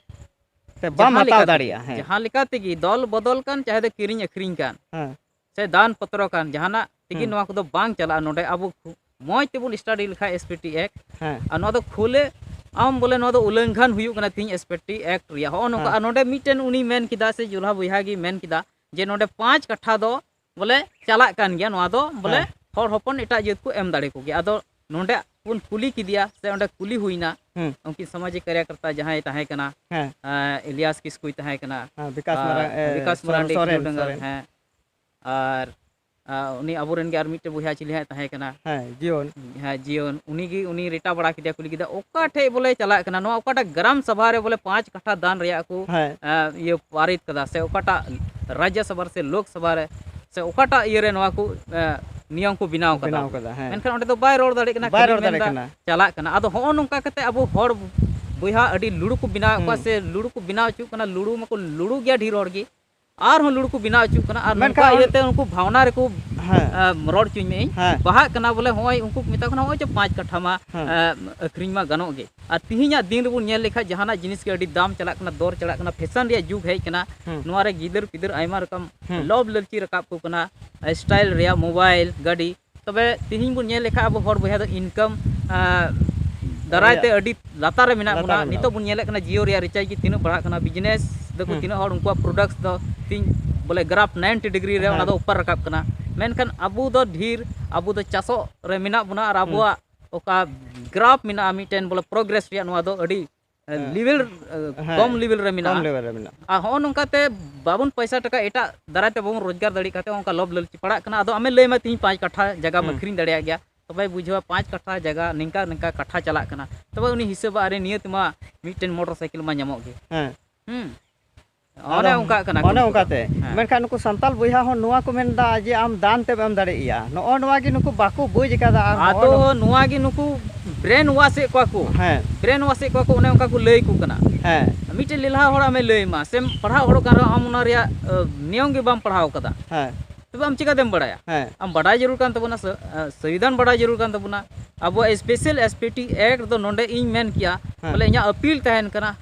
ᱥᱮ ᱵᱟᱢ ᱡᱟᱦᱟᱸ ᱦᱟᱛᱟᱣ ᱞᱮᱠᱟ ᱛᱮᱜᱮ, ᱫᱟᱲᱮᱭᱟᱜᱼᱟ, ᱦᱮᱸ᱾ ᱡᱟᱦᱟᱸ ᱞᱮᱠᱟ ᱛᱮᱜᱮ ᱫᱚᱞ ᱵᱚᱫᱚᱞ ᱠᱟᱱ, ᱪᱟᱦᱮ ᱫᱚ ᱠᱤᱨᱤᱧ ᱟᱹᱠᱷᱨᱤᱧ ᱠᱟᱱ, ᱦᱮᱸ᱾ ᱥᱮ ᱫᱟᱱ ᱯᱚᱛᱨᱚ ᱠᱟᱱ, ᱡᱟᱦᱟᱱᱟᱜ ᱛᱮᱜᱮ ᱦᱩᱸ᱾ ᱱᱚᱣᱟ ᱠᱚᱫᱚ ᱵᱟᱝ ᱪᱟᱞᱟᱜᱼᱟ᱾ ᱱᱚᱰᱮ ᱟᱵᱚ ᱠᱷᱩ-, ᱢᱚᱡᱽ ᱛᱮᱵᱚᱱ study ᱞᱮᱠᱷᱟᱡ S P T Act, ᱦᱮᱸ᱾ ᱟᱨ ᱱᱚᱣᱟ ᱫᱚ ᱠᱷᱩᱞᱮ ᱟᱢ ᱵᱚᱞᱮ ᱱᱚᱣᱟ ᱫᱚ ᱩᱞᱞᱚᱝᱜᱷᱚᱱ ᱦᱩᱭᱩᱜ ᱠᱟᱱᱟ ᱛᱤᱦᱤᱧ S P T Act ᱨᱮᱭᱟᱜ, ᱦᱚᱸᱜᱼᱚ ᱱᱚᱝᱠᱟ᱾ ᱦᱮᱸ᱾ ᱟᱨ ᱱᱚᱰᱮ ᱢᱤᱫᱴᱮᱱ ᱩᱱᱤ ᱢᱮᱱ ᱠᱮᱫᱟ ᱥᱮ ᱡᱚᱞᱦᱟ ᱵᱚᱭᱦᱟ ᱜᱮ ᱢᱮᱱ ᱠᱮᱫᱟ ᱡᱮ ᱱᱚᱰᱮ ᱯᱟᱸᱪ ᱠᱟᱴᱷᱟ ᱫᱚ ᱵᱚᱞᱮ ᱪᱟᱞᱟᱜ ᱠᱟᱱ ᱜᱮᱭᱟ, ᱱᱚᱣᱟ ᱫᱚ ᱵᱚᱞᱮ ᱦᱮᱸ᱾ ᱦᱚᱲ ᱦᱚᱯᱚᱱ ᱮᱴᱟᱜ ᱡᱟᱹᱛ ᱠᱚ ᱮᱢ ᱫᱟᱲᱮ ᱠᱚᱜᱮᱭᱟ᱾ ᱟᱫᱚ ᱱᱚᱰᱮ ᱵᱚᱱ ᱠᱩᱞᱤ ᱠᱮᱫᱮᱭᱟ ᱥᱮ ᱚᱸᱰᱮ ᱠᱩᱞᱤ ᱦᱩᱭᱱᱟ, ᱦᱩᱸ᱾ ᱩᱱᱠᱤᱱ ᱥᱟᱢᱟᱡᱤᱠ ᱠᱟᱨᱭᱟᱠᱚᱨᱛᱟ ᱡᱟᱦᱟᱸᱭ ᱛᱟᱦᱮᱸ ᱠᱟᱱᱟ, ᱦᱮᱸ᱾ ᱟᱸ, ᱤᱞᱤᱭᱟᱥ ᱠᱤᱥᱠᱩᱭ ᱛᱟᱦᱮᱸ ᱠᱟᱱᱟ, ᱵᱤᱠᱟᱥ ᱟᱨ ᱢᱟᱨᱟ-, ᱮ, ᱵᱤᱠᱟᱥ ᱥᱚᱨ-, ᱢᱟᱨᱟᱱᱰᱤ, ᱥᱚᱨᱮᱱ, ᱥᱤᱫᱩ ᱰᱟᱸᱜᱟᱞ, ᱥᱚᱨᱮᱱ᱾ ᱦᱮᱸ᱾ ᱟᱨ, ᱟᱨ ᱩᱱᱤ ᱟᱵᱚᱨᱮᱱ ᱜᱮ ᱟᱨ ᱢᱤᱫᱴᱮᱱ ᱵᱚᱭᱦᱟ ᱪᱤᱞᱤ ᱦᱟᱸᱜ ᱛᱟᱦᱮᱸ ᱠᱟᱱᱟ? ᱦᱮᱸ, ᱡᱤᱭᱚᱱ᱾ ᱦᱮᱸ, ᱡᱤᱭᱚᱱ᱾ ᱩᱱᱤ ᱜᱮ, ᱩᱱᱤ ᱨᱮᱴᱟ ᱵᱟᱲᱟ ᱠᱮᱫᱮᱭᱟ, ᱠᱩᱞᱤ ᱠᱮᱫᱟ, ᱚᱠᱟ ᱴᱷᱮᱡ ᱵᱚᱞᱮ ᱪᱟᱞᱟᱜ ᱠᱟᱱᱟ? ᱱᱚᱣᱟ ᱚᱠᱟᱴᱟᱜ ᱜᱨᱟᱢ ᱥᱟᱵᱷᱟ ᱨᱮ ᱵᱚᱞᱮ ᱯᱟᱸᱪ ᱠᱟᱴᱷᱟ ᱫᱟᱱ ᱨᱮᱭᱟᱜ ᱠᱚ, ᱦᱮᱸ᱾ ᱮᱸ, ᱤᱭᱟᱹ ᱯᱟᱨᱤᱛ ᱠᱟᱫᱟ, ᱥᱮ ᱚᱠᱟᱴᱟᱜ ᱨᱟᱡᱽᱡᱚ ᱥᱟᱵᱷᱟ ᱨᱮ ᱥᱮ ᱞᱳᱠ ᱥᱟᱵᱷᱟ ᱨᱮ ᱥᱮ ᱚᱠᱟᱴᱟᱜ ᱤᱭᱟᱹ ᱨᱮ ᱱᱚᱣᱟ ᱠᱚ, ᱮᱸ, ᱱᱤᱭᱚᱢ ᱠᱚ ᱵᱮᱱᱟᱣ ᱠᱟᱫᱟ? ᱵᱮᱱᱟᱣ ᱠᱟᱫᱟ, ᱦᱮᱸ᱾ ᱢᱮᱱᱠᱷᱟᱱ ᱚᱸᱰᱮ ᱫᱚ ᱵᱟᱭ ᱨᱚᱲ ᱫᱟᱲᱮᱭᱟᱜ ᱠᱟᱱᱟ, ᱵᱟᱭ ᱠᱷᱟᱹᱞᱤ ᱨᱚᱲ ᱫᱟᱲᱮᱭᱟᱜ ᱢᱮᱱᱫᱟ ᱠᱟᱱᱟ᱾ ᱪᱟᱞᱟᱜ ᱠᱟᱱᱟ᱾ ᱟᱫᱚ ᱦᱚᱸᱜᱼᱚ ᱱᱚᱝᱠᱟ ᱠᱟᱛᱮ ᱟᱵᱚ ᱦᱚᱲ ᱵᱚᱭᱦᱟ ᱟᱹᱰᱤ ᱞᱩᱲᱩ ᱠᱚ ᱵᱮᱱᱟᱣᱮᱫ ᱠᱚᱣᱟ, ᱦᱩᱸ᱾ ᱥᱮ ᱞᱩᱲᱩ ᱠᱚ ᱵᱮᱱᱟᱣ ᱦᱚᱪᱚᱜ ᱠᱟᱱᱟ, ᱞᱩᱲᱩ ᱢᱟᱠᱚ ᱞᱩᱲᱩ ᱜᱮᱭᱟ ᱰᱷᱮᱨ ᱦᱚᱲ ᱜᱮ᱾ ᱟᱨᱦᱚᱸ ᱞᱩᱲᱩ ᱠᱚ ᱵᱮᱱᱟᱣ ᱦᱚᱪᱚᱜ ᱠᱟᱱᱟ᱾ ᱟᱨ ᱢᱮᱱᱠᱷᱟᱱ ᱱᱚᱝᱠᱟ ᱤᱭᱟᱹᱛᱮ ᱩᱱᱠᱩ ᱵᱷᱟᱣᱱᱟ ᱨᱮᱠᱚ, ᱦᱮᱸ᱾ ᱮᱸ, ᱨᱚᱲ ᱦᱚᱪᱚᱧ ᱢᱮ ᱤᱧ, ᱦᱮᱸ᱾ ᱵᱟᱦᱟᱜ ᱠᱟᱱᱟ ᱵᱚᱞᱮ, ᱦᱚᱸᱜᱼᱚᱭ ᱩᱱᱠᱩ ᱠᱚ ᱢᱮᱛᱟ ᱠᱚ ᱠᱟᱱᱟ, ᱦᱚᱸᱜᱼᱚᱭ ᱪᱚ ᱯᱟᱸᱪ ᱠᱟᱴᱷᱟ ᱢᱟ, ᱦᱮᱸ᱾ ᱮᱸ, ᱟᱹᱠᱷᱨᱤᱧ ᱢᱟ ᱜᱟᱱᱚᱜ ᱜᱮ᱾ ᱟᱨ ᱛᱤᱦᱤᱧᱟᱜ ᱫᱤᱱ ᱨᱮᱵᱚᱱ ᱧᱮᱞ ᱞᱮᱠᱷᱟᱡ ᱡᱟᱦᱟᱱᱟᱜ ᱡᱤᱱᱤᱥ ᱜᱮ ᱟᱹᱰᱤ ᱫᱟᱢ ᱪᱟᱞᱟᱜ ᱠᱟᱱᱟ, ᱫᱚᱨ ᱪᱟᱞᱟᱜ ᱠᱟᱱᱟ, ᱯᱷᱮᱥᱚᱱ ᱨᱮᱭᱟᱜ ᱡᱩᱜᱽ ᱦᱮᱡ ᱠᱟᱱᱟ᱾ ᱦᱩᱸ᱾ ᱱᱚᱣᱟ ᱨᱮ ᱜᱤᱫᱟᱹᱨ ᱯᱤᱫᱟᱹᱨ ᱟᱭᱢᱟ ᱨᱚᱠᱚᱢ ᱦᱩᱸ᱾ ᱞᱚᱵᱷ ᱞᱟᱹᱞᱪᱤ ᱨᱟᱠᱟᱵ ᱠᱚ ᱠᱟᱱᱟ, ᱥᱴᱟᱭᱤᱞ ᱨᱮᱭᱟᱜ ᱢᱳᱵᱟᱭᱤᱞ, ᱜᱟᱹᱰᱤ᱾ ᱛᱚᱵᱮ ᱛᱤᱦᱤᱧ ᱵᱚᱱ ᱧᱮᱞ ᱞᱮᱠᱷᱟᱡ ᱟᱵᱚ ᱦᱚᱲ ᱵᱚᱭᱦᱟ ᱫᱚ ᱤᱱᱠᱟᱢ, ᱟᱸ, ᱫᱟᱨᱟᱭ ᱛᱮ ᱨᱮᱭᱟᱜ ᱟᱹᱰᱤ ᱞᱟᱛᱟᱨ ᱨᱮ ᱢᱮᱱᱟᱜ ᱞᱟᱛᱟᱨ ᱵᱚᱱᱟ᱾ ᱨᱮ ᱢᱮᱱᱟᱜ ᱱᱤᱛᱚᱜ ᱵᱚᱱᱟ᱾ ᱵᱚᱱ ᱧᱮᱞᱮᱫ ᱠᱟᱱᱟ Jio ᱨᱮᱭᱟᱜ recharge ᱜᱮ ᱛᱤᱱᱟᱹᱜ ᱵᱟᱲᱦᱟᱜ ᱠᱟᱱᱟ, business ᱫᱚᱠᱚ ᱦᱩᱸ᱾ ᱛᱤᱱᱟᱹᱜ ᱦᱚᱲ ᱩᱱᱠᱩᱣᱟᱜ products ᱫᱚ ᱛᱤᱦᱤᱧ ᱵᱚᱞᱮ graph nine degree ᱨᱮ ᱚᱱᱟ ᱦᱮᱸ᱾ ᱫᱚ ᱩᱯᱟᱨ ᱨᱟᱠᱟᱵ ᱠᱟᱱᱟ᱾ ᱢᱮᱱᱠᱷᱟᱱ ᱟᱵᱚ ᱫᱚ ᱰᱷᱮᱨ, ᱟᱵᱚ ᱫᱚ ᱪᱟᱥᱚᱜ ᱨᱮ ᱢᱮᱱᱟᱜ ᱵᱚᱱᱟ ᱟᱨ ᱦᱩᱸ᱾ ᱟᱵᱚᱣᱟᱜ ᱚᱠᱟ graph ᱢᱮᱱᱟᱜᱼᱟ ᱢᱤᱫᱴᱮᱱ ᱵᱚᱞᱮ progress ᱨᱮᱭᱟᱜ, ᱱᱚᱣᱟ ᱫᱚ ᱟᱹᱰᱤ ᱦᱮᱸ᱾ ᱞᱮᱵᱮᱞ, ᱦᱮᱸ, ᱠᱚᱢ ᱞᱮᱵᱮᱞ ᱨᱮ ᱠᱚᱢ ᱢᱮᱱᱟᱜᱼᱟ᱾ ᱞᱮᱵᱮᱞ ᱨᱮ ᱢᱮᱱᱟᱜᱼᱟ᱾ ᱟᱨ ᱦᱚᱸᱜᱼᱚ ᱱᱚᱝᱠᱟ ᱛᱮ ᱵᱟᱵᱚᱱ ᱯᱚᱭᱥᱟ ᱴᱟᱠᱟ ᱮᱴᱟᱜ ᱫᱟᱨᱟᱭ ᱛᱮ ᱵᱟᱵᱚᱱ ᱨᱳᱡᱽᱜᱟᱨ ᱫᱟᱲᱮᱭᱟᱜ ᱠᱟᱱ ᱛᱮ ᱚᱱᱠᱟ ᱞᱚᱵᱷ ᱞᱟᱹᱞᱪᱤ ᱯᱟᱲᱟᱜ ᱠᱟᱱᱟ᱾ ᱟᱫᱚ ᱟᱢᱮ ᱞᱟᱹᱭ ᱟᱢᱟ ᱛᱤᱦᱤᱧ ᱯᱟᱸᱪ ᱠᱟᱴᱷᱟ ᱡᱟᱭᱜᱟ ᱦᱩᱸ᱾ ᱟᱹᱠᱷᱨᱤᱧ ᱫᱟᱲᱮᱭᱟᱜ ᱜᱮᱭᱟ, ᱛᱚᱵᱮᱭ ᱵᱩᱡᱷᱟᱹᱣᱟ ᱯᱟᱸᱪ ᱠᱟᱴᱷᱟ ᱡᱟᱭᱜᱟ ᱱᱤᱝᱠᱟ ᱱᱤᱝᱠᱟ ᱠᱟᱴᱷᱟ ᱪᱟᱞᱟᱜ ᱠᱟᱱᱟ᱾ ᱛᱚᱵᱮ ᱩᱱᱤ ᱦᱤᱥᱟᱹᱵᱟ, ᱟᱨᱮ ᱱᱤᱭᱟᱹ ᱛᱮᱢᱟ ᱢᱤᱫᱴᱮᱱ ᱢᱚᱴᱚᱨ ᱥᱟᱭᱠᱮᱞ ᱢᱟ ᱧᱟᱢᱚᱜ ᱜᱮ᱾ ᱦᱮᱸ᱾ ᱦᱩᱸ᱾ ᱚᱱᱮ ᱟᱫᱚ ᱚᱱᱠᱟᱜ ᱠᱟᱱᱟ ᱠᱚ ᱚᱱᱮ ᱱᱩᱠᱩ ᱚᱱᱠᱟ ᱫᱚ᱾ ᱛᱮ᱾ ᱦᱮᱸ᱾ ᱢᱮᱱᱠᱷᱟᱱ ᱱᱩᱠᱩ ᱥᱟᱱᱛᱟᱞ ᱵᱚᱭᱦᱟ ᱦᱚᱸ ᱱᱚᱣᱟ ᱠᱚ ᱢᱮᱱᱫᱟ ᱡᱮ ᱟᱢ ᱫᱟᱱ ᱛᱮᱢ ᱮᱢ ᱫᱟᱲᱮᱭᱟᱜᱼᱟ᱾ ᱱᱚᱜᱼᱚ ᱱᱚᱣᱟ ᱜᱮ ᱱᱩᱠᱩ ᱵᱟᱠᱚ ᱵᱩᱡᱽ ᱟᱠᱟᱫᱟ᱾ ᱟᱨ ᱟᱫᱚ ᱱᱚᱜᱼᱚ ᱱᱚᱣᱟ ᱜᱮ ᱱᱩᱠᱩ ᱵᱨᱮᱱ ᱣᱟᱥ ᱮᱫ ᱠᱚᱣᱟ ᱠᱚ᱾ ᱦᱮᱸ᱾ ᱵᱨᱮᱱ ᱣᱟᱥ ᱮᱫ ᱠᱚᱣᱟ ᱠᱚ, ᱚᱱᱮ ᱚᱱᱠᱟ ᱠᱚ ᱞᱟᱹᱭ ᱟᱠᱚ ᱠᱟᱱᱟ᱾ ᱦᱮᱸ᱾ ᱢᱤᱫᱴᱮᱱ ᱞᱮᱞᱦᱟ ᱦᱚᱲ ᱟᱢᱮ ᱞᱟᱹᱭ ᱟᱢᱟ, ᱥᱮᱢ ᱯᱟᱲᱦᱟᱣ ᱦᱚᱲ ᱠᱟᱱ ᱨᱮᱦᱚᱸ ᱟᱢ ᱚᱱᱟ ᱨᱮᱭᱟᱜ, ᱟᱹ, ᱱᱤᱭᱚᱢ ᱜᱮ ᱵᱟᱢ ᱯᱟᱲᱦᱟᱣ ᱠᱟᱫᱟ᱾ ᱦᱮᱸ᱾ ᱛᱚᱵᱮ ᱟᱢ ᱪᱤᱠᱟᱹᱛᱮᱢ ᱵᱟᱲᱟᱭᱟ? ᱦᱮᱸ᱾ ᱟᱢ ᱵᱟᱰᱟᱭ ᱡᱟᱹᱨᱩᱲ ᱠᱟᱱ ᱛᱟᱵᱚᱱᱟ, ᱥᱚ-, ᱟᱹ, ᱥᱚᱝᱵᱤᱫᱷᱟᱱ ᱵᱟᱰᱟᱭ ᱡᱟᱹᱨᱩᱲ ᱠᱟᱱ ᱛᱟᱵᱚᱱᱟ᱾ ᱟᱵᱚᱣᱟᱜ special S P T Act ᱫᱚ ᱱᱚᱰᱮ ᱤᱧ ᱢᱮᱱ ᱠᱮᱭᱟ, ᱦᱮᱸ᱾ ᱵᱚᱞᱮ ᱤᱧᱟᱹᱜ appeal ᱛᱟᱦᱮᱱ ᱠᱟᱱᱟ,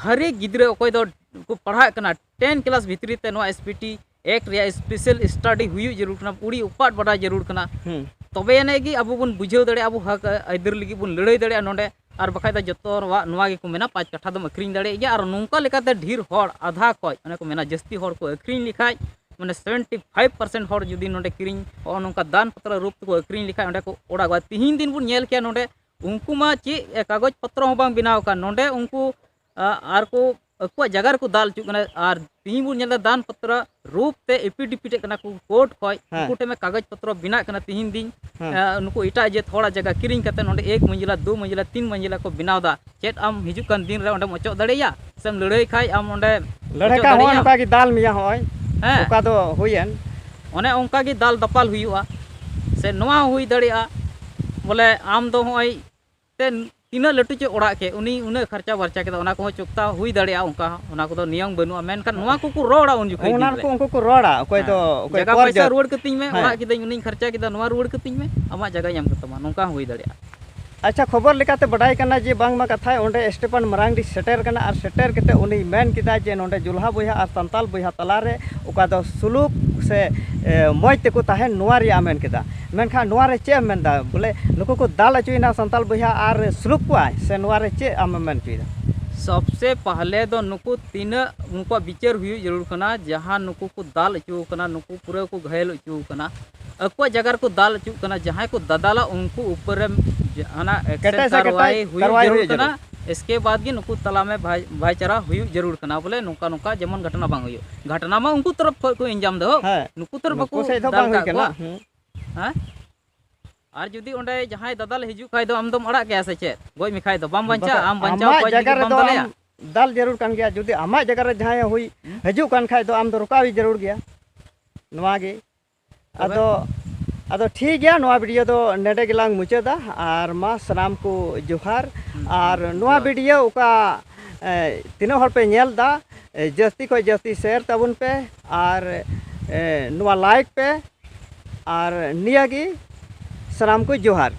ᱦᱟᱨᱮᱠ ᱜᱤᱫᱽᱨᱟᱹ ᱚᱠᱚᱭ ᱫᱚ ᱠᱚ ᱯᱟᱲᱦᱟᱜ ᱠᱟᱱᱟ, ten class ᱵᱷᱤᱛᱨᱤ ᱛᱮ ᱱᱚᱣᱟ S P T Act ᱨᱮᱭᱟᱜ special study ᱦᱩᱭᱩᱜ ᱡᱟᱹᱨᱩᱲ ᱠᱟᱱᱟ, ᱩᱲᱤ ᱩᱯᱟᱴ ᱵᱟᱰᱟᱭ ᱡᱟᱹᱨᱩᱲ ᱠᱟᱱᱟ᱾ ᱦᱩᱸ᱾ ᱛᱚᱵᱮ ᱟᱹᱱᱤᱡ ᱜᱮ ᱟᱵᱚ ᱵᱚᱱ ᱵᱩᱡᱷᱟᱹᱣ ᱫᱟᱲᱮᱭᱟᱜᱼᱟ, ᱟᱵᱚ ᱦᱚᱠ ᱟᱹᱭᱫᱟᱹᱨ ᱞᱟᱹᱜᱤᱫ ᱵᱚᱱ ᱞᱟᱹᱲᱦᱟᱹᱭ ᱫᱟᱲᱮᱭᱟᱜᱼᱟ ᱱᱚᱰᱮ᱾ ᱟᱨ ᱵᱟᱠᱷᱟᱡ ᱫᱚ ᱡᱚᱛᱚᱣᱟᱜ ᱱᱚᱣᱟ ᱜᱮᱠᱚ ᱢᱮᱱᱟ, ᱯᱟᱸᱪ ᱠᱟᱴᱷᱟ ᱫᱚᱢ ᱟᱹᱠᱷᱨᱤᱧ ᱫᱟᱲᱮᱭᱟᱜ ᱜᱮᱭᱟ᱾ ᱟᱨ ᱱᱚᱝᱠᱟ ᱞᱮᱠᱟᱛᱮ ᱰᱷᱮᱨ ᱦᱚᱲ, ᱟᱫᱷᱟ ᱠᱷᱚᱡ, ᱚᱱᱮ ᱠᱚ ᱢᱮᱱᱟ, ᱡᱟᱹᱥᱛᱤ ᱦᱚᱲ ᱠᱚ ᱟᱹᱠᱷᱨᱤᱧ ᱞᱮᱠᱷᱟᱡ, ᱢᱟᱱᱮ, seventy five percent ᱦᱚᱲ ᱡᱩᱫᱤ ᱱᱚᱰᱮ ᱠᱤᱨᱤᱧ, ᱱᱚᱜᱼᱚ ᱱᱚᱝᱠᱟ ᱫᱟᱱ ᱯᱟᱛᱨᱟ ᱨᱩᱯ ᱛᱮᱠᱚ ᱟᱹᱠᱷᱨᱤᱧ ᱞᱮᱠᱷᱟᱡ, ᱚᱸᱰᱮ ᱠᱚ ᱚᱲᱟᱜᱚᱜᱼᱟ᱾ ᱛᱤᱦᱤᱧ ᱫᱤᱱ ᱵᱚᱱ ᱧᱮᱞ ᱠᱮᱭᱟ, ᱱᱚᱰᱮ ᱩᱱᱠᱩ ᱢᱟ ᱪᱮᱫ ᱠᱟᱜᱚᱡᱽ ᱯᱚᱛᱨᱚ ᱦᱚᱸ ᱵᱟᱝ ᱵᱮᱱᱟᱣ ᱟᱠᱟᱱ, ᱱᱚᱰᱮ ᱩᱱᱠᱩ, ᱟ, ᱟᱨ ᱠᱚ ᱟᱠᱚᱣᱟᱜ ᱡᱟᱭᱜᱟ ᱨᱮᱠᱚ ᱫᱟᱞ ᱦᱚᱪᱚᱜ ᱠᱟᱱᱟ᱾ ᱟᱨ ᱛᱤᱦᱤᱧ ᱵᱚᱱ ᱧᱮᱞ ᱮᱫᱟ, ᱫᱟᱱ ᱯᱚᱛᱨᱚ ᱨᱩᱯ ᱛᱮ affidavit ᱮᱫ ᱠᱟᱱᱟ ᱠᱚ ᱠᱳᱨᱴ ᱠᱷᱚᱡ, ᱦᱮᱸ᱾ ᱩᱱᱠᱩ ᱴᱷᱮᱱ ᱢᱟ ᱠᱟᱜᱚᱡᱽ ᱯᱚᱛᱨᱚ ᱵᱮᱱᱟᱜ ᱠᱟᱱᱟ ᱛᱤᱦᱤᱧ ᱫᱤᱱ᱾ ᱦᱮᱸ᱾ ᱟ, ᱱᱩᱠᱩ ᱮᱴᱟᱜ ᱡᱟᱹᱛ ᱦᱚᱲᱟᱜ ᱡᱟᱭᱜᱟ ᱠᱤᱨᱤᱧ ᱠᱟᱛᱮ ᱱᱚᱰᱮ ᱮᱠ ᱢᱚᱧᱡᱤᱞᱟ, ᱫᱩ ᱢᱚᱧᱡᱤᱞᱟ, ᱛᱤᱱ ᱢᱚᱧᱡᱤᱞᱟ ᱠᱚ ᱵᱮᱱᱟᱣ ᱮᱫᱟ᱾ ᱪᱮᱫ ᱟᱢ ᱦᱤᱡᱩᱜ ᱠᱟᱱ ᱫᱤᱱ ᱨᱮ ᱚᱸᱰᱮᱢ ᱚᱪᱚᱜ ᱫᱟᱲᱮᱭᱟᱜᱼᱟ? ᱥᱮᱢ ᱞᱟᱹᱲᱦᱟᱹᱭ ᱠᱷᱟᱡ ᱟᱢ ᱚᱸᱰᱮ ᱞᱟᱹᱲᱦᱟᱹᱭ ᱚᱪᱚᱜ ᱠᱷᱟᱡ ᱦᱚᱸᱜᱼᱚᱭ ᱫᱟᱲᱮᱭᱟᱜᱼᱟ? ᱱᱚᱝᱠᱟ ᱜᱮ ᱫᱟᱞ ᱢᱮᱭᱟ ᱦᱚᱸᱜᱼᱚᱭ᱾ ᱦᱮᱸ᱾ ᱚᱠᱟ ᱫᱚ ᱦᱩᱭᱮᱱ᱾ ᱚᱱᱮ ᱚᱱᱠᱟ ᱜᱮ ᱫᱟᱞ ᱫᱟᱯᱟᱞ ᱦᱩᱭᱩᱜᱼᱟ᱾ ᱥᱮ ᱱᱚᱣᱟ ᱦᱚᱸ ᱦᱩᱭ ᱫᱟᱲᱮᱭᱟᱜᱼᱟ, ᱵᱚᱞᱮ ᱟᱢ ᱫᱚ ᱦᱚᱸᱜᱼᱚᱭ ᱛᱮ ᱛᱤᱱᱟᱹᱜ ᱞᱟᱹᱴᱩ ᱪᱚ ᱚᱲᱟᱜ ᱠᱮᱫ, ᱩᱱᱤ ᱩᱱᱟᱹᱜ ᱠᱷᱚᱨᱪᱟ ᱵᱟᱨᱪᱟ ᱠᱮᱫᱟ, ᱚᱱᱟ ᱠᱚᱦᱚᱸ ᱪᱩᱠᱛᱟ ᱦᱩᱭ ᱫᱟᱲᱮᱭᱟᱜᱼᱟ᱾ ᱚᱱᱠᱟ ᱦᱚᱸ, ᱚᱱᱟ ᱠᱚᱫᱚ ᱱᱤᱭᱚᱢ ᱵᱟᱹᱱᱩᱜᱼᱟ᱾ ᱢᱮᱱᱠᱷᱟᱱ ᱱᱚᱣᱟ ᱠᱚᱠᱚ ᱨᱚᱲᱟ ᱩᱱ ᱡᱚᱠᱷᱚᱱ ᱚᱱᱟ ᱫᱤᱱ ᱨᱮ᱾ ᱠᱚ ᱩᱱᱠᱩ ᱠᱚ ᱨᱚᱲᱟ, ᱚᱠᱚᱭ ᱦᱮᱸ᱾ ᱫᱚ, ᱚᱠᱚᱭ ᱡᱟᱭᱜᱟ ᱯᱚᱨ ᱯᱚᱭᱥᱟ ᱡᱟᱹᱛ᱾ ᱨᱩᱣᱟᱹᱲ ᱠᱟᱹᱛᱤᱧ ᱢᱮ, ᱦᱮᱸ᱾ ᱚᱲᱟᱜ ᱠᱤᱫᱟᱹᱧ, ᱩᱱᱤᱧ ᱠᱷᱚᱨᱪᱟ ᱠᱮᱫᱟ, ᱱᱚᱣᱟ ᱨᱩᱣᱟᱹᱲ ᱠᱟᱹᱛᱤᱧ ᱢᱮ, ᱟᱢᱟᱜ ᱡᱟᱭᱜᱟᱧ ᱮᱢ ᱠᱟᱛᱟᱢᱟ, ᱱᱚᱝᱠᱟ ᱦᱚᱸ ᱦᱩᱭ ᱫᱟᱲᱮᱭᱟᱜᱼᱟ᱾ ᱟᱪᱪᱷᱟ, ᱠᱷᱚᱵᱚᱨ ᱞᱮᱠᱟᱛᱮ ᱵᱟᱰᱟᱭ ᱠᱟᱱᱟ ᱡᱮ ᱵᱟᱝᱢᱟ ᱠᱟᱛᱷᱟᱭ ᱚᱸᱰᱮ ᱥᱴᱮᱯᱷᱟᱱ ᱢᱟᱨᱟᱝᱰᱤ ᱥᱮᱴᱮᱨ ᱠᱟᱱᱟ ᱟᱨ ᱥᱮᱴᱮᱨ ᱠᱟᱛᱮ ᱩᱱᱤᱭ ᱢᱮᱱ ᱠᱮᱫᱟ ᱡᱮ ᱱᱚᱰᱮ ᱡᱩᱞᱦᱟ ᱵᱚᱭᱦᱟ ᱟᱨ ᱥᱟᱱᱛᱟᱞ ᱵᱚᱭᱦᱟ ᱛᱟᱞᱟᱨᱮ ᱚᱠᱟ ᱫᱚ ᱥᱩᱞᱩᱠ ᱥᱮ, ᱮ, ᱢᱚᱡᱽ ᱛᱮᱠᱚ ᱛᱟᱦᱮᱱ, ᱱᱚᱣᱟ ᱨᱮᱭᱟᱜ ᱢᱮᱱ ᱠᱮᱫᱟ᱾ ᱢᱮᱱᱠᱷᱟᱱ ᱱᱚᱣᱟ ᱨᱮ ᱪᱮᱫ ᱮᱢ ᱢᱮᱱᱫᱟ? ᱵᱚᱞᱮ ᱱᱩᱠᱩ ᱠᱚ ᱫᱟᱞ ᱦᱚᱪᱚᱭᱮᱱᱟ ᱥᱟᱱᱛᱟᱞ ᱵᱚᱭᱦᱟ ᱟᱨ ᱥᱩᱞᱩᱠ ᱠᱚᱣᱟᱭ, ᱥᱮ ᱱᱚᱣᱟ ᱨᱮ ᱪᱮᱫ ᱟᱢᱮᱢ ᱢᱮᱱ ᱦᱚᱪᱚᱭᱮᱫᱟ? ᱥᱚᱵᱥᱮ ᱯᱟᱦᱞᱮ ᱫᱚ ᱱᱩᱠᱩ ᱛᱤᱱᱟᱹᱜ ᱩᱱᱠᱩᱣᱟᱜ ᱵᱤᱪᱟᱹᱨ ᱦᱩᱭᱩᱜ ᱡᱟᱹᱨᱩᱲ ᱠᱟᱱᱟ, ᱡᱟᱦᱟᱸ ᱱᱩᱠᱩ ᱠᱚ ᱫᱟᱞ ᱦᱚᱪᱚ ᱠᱟᱱᱟ, ᱱᱩᱠᱩ ᱯᱩᱨᱟᱹ ᱠᱚ ᱜᱷᱟᱭᱮᱞ ᱦᱚᱪᱚ ᱠᱟᱱᱟ, ᱟᱠᱚᱣᱟᱜ ᱡᱟᱭᱜᱟ ᱨᱮᱠᱚ ᱫᱟᱞ ᱦᱚᱪᱚᱜ ᱠᱟᱱᱟ, ᱡᱟᱦᱟᱸᱭ ᱠᱚ ᱫᱟᱫᱟᱞᱟ ᱩᱱᱠᱩ ᱩᱯᱚᱨ ᱨᱮ ᱡᱟᱦᱟᱱᱟᱜ action ᱠᱮᱴᱮᱡ ᱥᱮ ᱠᱮᱴᱮᱡ ᱠᱟᱨᱣᱟᱭ ᱦᱩᱭᱩᱜ ᱠᱟᱨᱣᱟᱭ ᱡᱟᱹᱨᱩᱲ ᱦᱩᱭᱩᱜ ᱠᱟᱱᱟ᱾ ᱡᱟᱹᱨᱩᱲ᱾ ᱮᱥᱠᱮ ᱵᱟᱫ ᱜᱮ ᱱᱩᱠᱩ ᱛᱟᱞᱟ ᱢᱮ ᱵᱷᱟᱭ-, ᱵᱷᱟᱭᱪᱟᱨᱟ ᱦᱩᱭᱩᱜ ᱡᱟᱹᱨᱩᱲ ᱠᱟᱱᱟ, ᱵᱚᱞᱮ ᱱᱚᱝᱠᱟ ᱱᱚᱝᱠᱟ ᱡᱮᱢᱚᱱ ᱜᱷᱚᱴᱚᱱᱟ ᱵᱟᱝ ᱦᱩᱭᱩᱜ᱾ ᱜᱷᱚᱴᱚᱱᱟ ᱢᱟ ᱩᱱᱠᱩ ᱛᱚᱨᱚᱯ ᱠᱷᱚᱡ ᱠᱚ ᱤᱱᱡᱟᱢ ᱫᱚ, ᱦᱮᱸ, ᱱᱩᱠᱩ ᱛᱚᱨᱚᱯ ᱱᱩᱠᱩ ᱵᱟᱠᱚ ᱥᱮᱫ ᱫᱚ ᱫᱟᱞ ᱵᱟᱝ ᱦᱩᱭ ᱠᱟᱜ ᱠᱚᱣᱟ᱾ ᱠᱟᱱᱟ᱾ ᱦᱮᱸ᱾ ᱦᱮᱸ? ᱟᱨ ᱡᱩᱫᱤ ᱚᱸᱰᱮ ᱡᱟᱦᱟᱸᱭ ᱫᱟᱫᱟᱞ ᱦᱤᱡᱩᱜ ᱠᱷᱟᱡ ᱫᱚ, ᱟᱢ ᱫᱚᱢ ᱟᱲᱟᱜ ᱠᱟᱭᱟ ᱥᱮ ᱪᱮᱫ? ᱜᱚᱡ ᱢᱮᱠᱷᱟᱡ ᱫᱚ ᱵᱟᱢ ᱵᱟᱧᱪᱟᱜᱼᱟ? ᱵᱟᱠᱷᱟᱡ ᱟᱢ ᱵᱟᱧᱪᱟᱣ ᱟᱢᱟᱜ ᱠᱚᱣᱟ ᱡᱟᱭᱜᱟ ᱡᱩᱫᱤ ᱵᱟᱢ ᱨᱮᱫᱚ ᱫᱟᱞᱮᱭᱟ? ᱟᱢ ᱫᱟᱞ ᱡᱟᱹᱨᱩᱲ ᱠᱟᱱ ᱜᱮᱭᱟ᱾ ᱡᱩᱫᱤ ᱟᱢᱟᱜ ᱡᱟᱭᱜᱟ ᱨᱮ ᱡᱟᱦᱟᱸᱭ ᱦᱩᱭ ᱦᱤᱡᱩᱜ ᱠᱟᱱ ᱠᱷᱟᱡ ᱫᱚ ᱟᱢ ᱫᱚ ᱨᱚᱠᱟᱣ ᱡᱟᱹᱨᱩᱲ ᱜᱮᱭᱟ᱾ ᱱᱚᱣᱟ ᱜᱮ᱾ ᱟᱫᱚ ᱟᱫᱚ ᱴᱷᱤᱠ ᱜᱮᱭᱟ, ᱱᱚᱣᱟ ᱵᱷᱤᱰᱤᱭᱳ ᱫᱚ ᱱᱮᱰᱮ ᱜᱮᱞᱟᱝ ᱢᱩᱪᱟᱹᱫᱟ᱾ ᱟᱨ ᱢᱟ ᱥᱟᱱᱟᱢ ᱠᱚ ᱡᱚᱦᱟᱨ᱾ ᱟᱨ ᱱᱚᱣᱟ ᱵᱷᱤᱰᱤᱭᱳ ᱚᱠᱟ ᱛᱤᱱᱟᱹᱜ ᱦᱚᱲ ᱯᱮ ᱧᱮᱞ ᱮᱫᱟ, ᱡᱟᱹᱥᱛᱤ ᱠᱷᱚᱱ ᱡᱟᱹᱥᱛᱤ ᱥᱮᱭᱟᱨ ᱛᱟᱵᱚᱱ ᱯᱮ᱾ ᱟᱨ ᱱᱚᱣᱟ ᱞᱟᱭᱤᱠ ᱯᱮ᱾ ᱟᱨ ᱱᱤᱭᱟᱹ ᱜᱮ, ᱥᱟᱱᱟᱢ ᱠᱚ ᱡᱚᱦᱟᱨ᱾